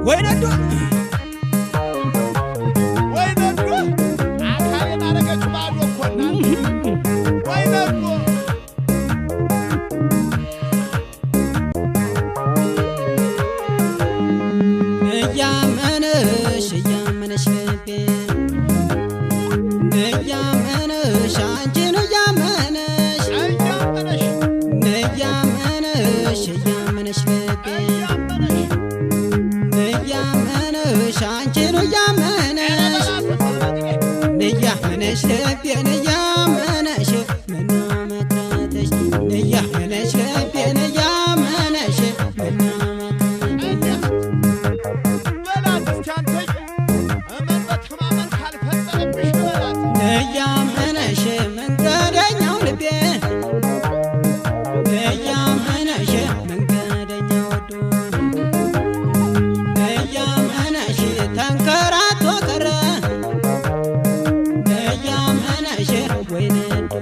ወይ ነዶ፣ ወይ ነዶ፣ አካሌን አረገችው ባዶ እኮ እናንተ። ወይ ነዶ። እያመነሽ እያመነሽ ልቤ፣ እያመነሽ አንቺን እያመነሽ፣ እያመነሽ፣ እያመነሽ እያመነሽ ልቤ፣ እያመነሽ፣ እያመነሽ አንቺን እያመነሽ፣ እያመነሽ ልቤን እያመነሽ ምነው መቅረትሽ፣ እያመነሽ ልቤን እያመነሽ ምነው መቅረትሽ። በላት እስኪ አንተዬ፣ እመን በተማመን ካልፈጠረብሽ በላት። እያመነሽ መንገደኛው ልቤ፣ እያመነሽ መንገደኛው ወዶ፣ እያመነሽ ተንከራቶ ቀረ፣ እያመነሽ ወይ ነዶ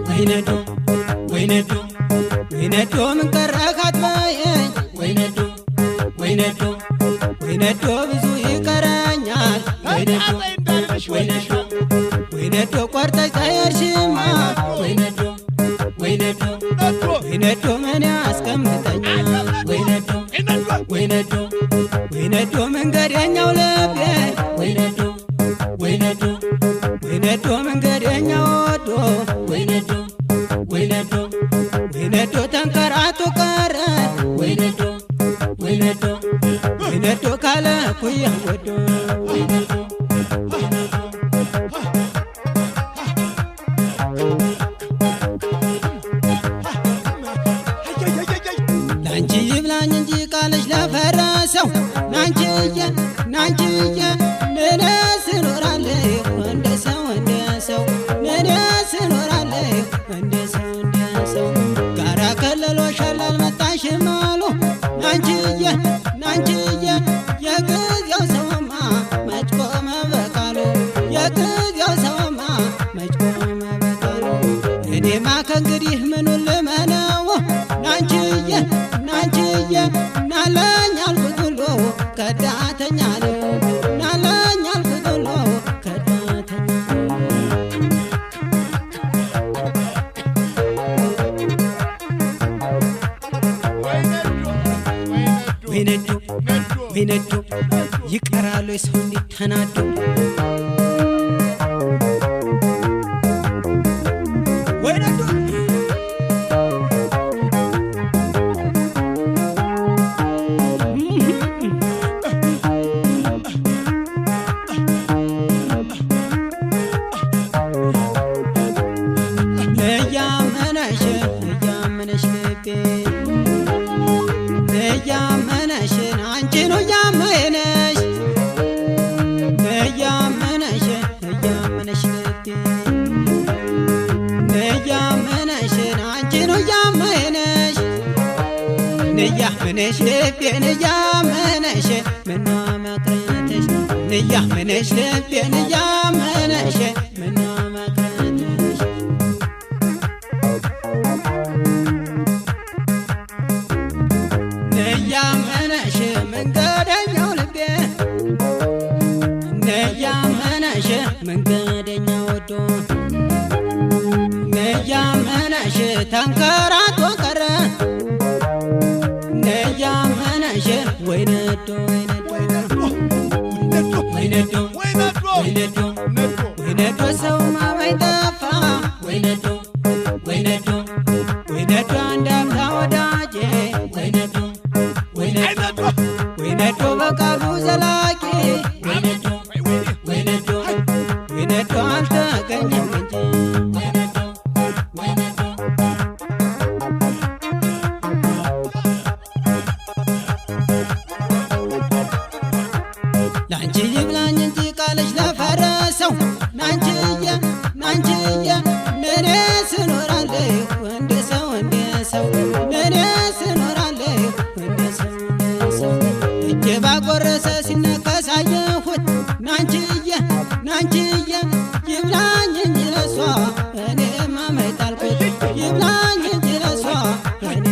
ወይ ነዶ ወይ ነዶ ወይ ነዶ፣ ምን ቀረህ አትበይኝ፣ ወይ ነዶ ወይ ነዶ ወይ ነዶ፣ ብዙ ይቀረኛል ወይ ነዶ። ተቃጣይ እንዳልልሽ። ወይ ነዶ ወይ ነዶ፣ ቆርጠሽ ጠየርሽማ፣ ወይ ነዶ ወይ ነዶ። ነዶ። ወይ ነዶ፣ ምን ያስቀምጠኛል ወይ ነዶ። ነዶ። ወይ ነዶ ወይ ነዶ፣ መንገደኛው ልቤ፣ ወይ ነዶ ወይ ነዶ ወይ ነዶ፣ መንገደኛው ወዶ፣ ወይ ነዶ ወይ ነዶ ወይ ነዶ፣ ተንከራቶ ቀረ፣ ወይ ነዶ ወይ ነዶ ወይ ነዶ፣ ካለ ኩያ ወዶ ወይ ነዶ። አያያያያይ። ላንቺ ይብላኝ እንጂ ቃልሽ ለፈረሰው፣ ናንቺዬ ናንቺዬ፣ እኔስ እኖራለሁ እንደ ሰው እንደ ሰው፣ እኔስ እኖራለሁ እንደ ሰው እንደ ሰው። ጋራ ከልሎሻል አልመጣሽም አሉ፣ ናንቺዬ ናንቺዬ፣ የጊዜው ሰውማ መች ቆመ በቃሉ፣ የጊዜው ሰውማ መች ቆመ በቃሉ። እኔማ ከእንግዲህ ምኑን ልመነው፣ ናንቺዬ ናንቺዬ፣ ናለኝ አልኩት ሁሉ ከዳተኛ ነው፣ ናለኝ አልኩት ሁሉ ከዳተኛ ነው። ወይ ነዶ ወይ ነዶ። ወይ ነዶ። ነዶ። ወይ ነዶ፣ ይቀራሉ የሰው እንዲህ ተናዶ። ወይ ነዶ። እያመነሽ እያመነሽ ልቤ፣ እያመነሽን አንቺኑ እያመነሽ፣ እያመነሽ እያመነሽ ልቤ፣ እያመነሽን አንቺኑ እያመነሽ፣ እያመነሽ ልቤን እያመነሽ ምነው መቅረትሽ፣ እያመነሽ ልቤን እያመነሽ ምነው መቅረትሽ። እያመነሽ መንገደኛው ልቤ፣ እያመነሽ መንገደኛው ወዶ፣ እያመነሽ ተንከራቶ ቀረ፣ እያመነሽ ወይ ነዶ ወይ ነዶ። ወይ ነዶ። ወይ ነዶ። ወይ ነዶ። ወይ ነዶ። ነዶ። ወይ ነዶ፣ ሰው ማመኝ ጠፋ፣ ወይ ነዶ ወይ ነዶ ወይ ነዶ፣ አንድ አፍታ ወዳጄ፣ ወይ ነዶ ወይ አይ ነዶ። ነዶ። ወይ ነዶ፣ በቃሉ ዘላቂ፣ ወይ ነዶ። ወይ ወይኔ። ወይ ነዶ ወይ ነዶ፣ አልተገኘም እንጂ ወይ ነዶ ወይ ነዶ። ላንቺ ይብላኝ እንጂ ቃልሽ ለፈረሰው፣ ናንቺዬ ናንቺዬ፣ እኔስ እኖራለሁ እንደ ሰው እንደ ሰው፣ እኔስ እኖራለሁ እንደ ሰው እንደ ሰው። እጄ ባጎረሰ ሲነከስ አየሁት፣ ናንቺዬ ናንቺዬ፣ ይብላኝ እንጂ ለሷ እኔማ መች ጣልኩት፣ ይብላኝ እንጂ ለሷ እኔ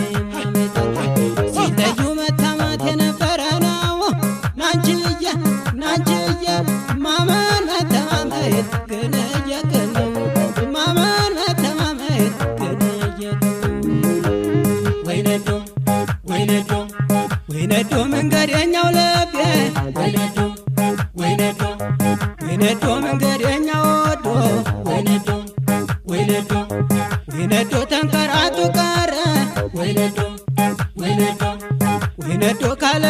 ወይ ነዶ መንገደኛ ወዶ ወይ ነዶ ወይ ነዶ ወይ ነዶ ተንከራቶ ቀረ ወይ ነዶ ወይ ነዶ ወይ ነዶ ካለ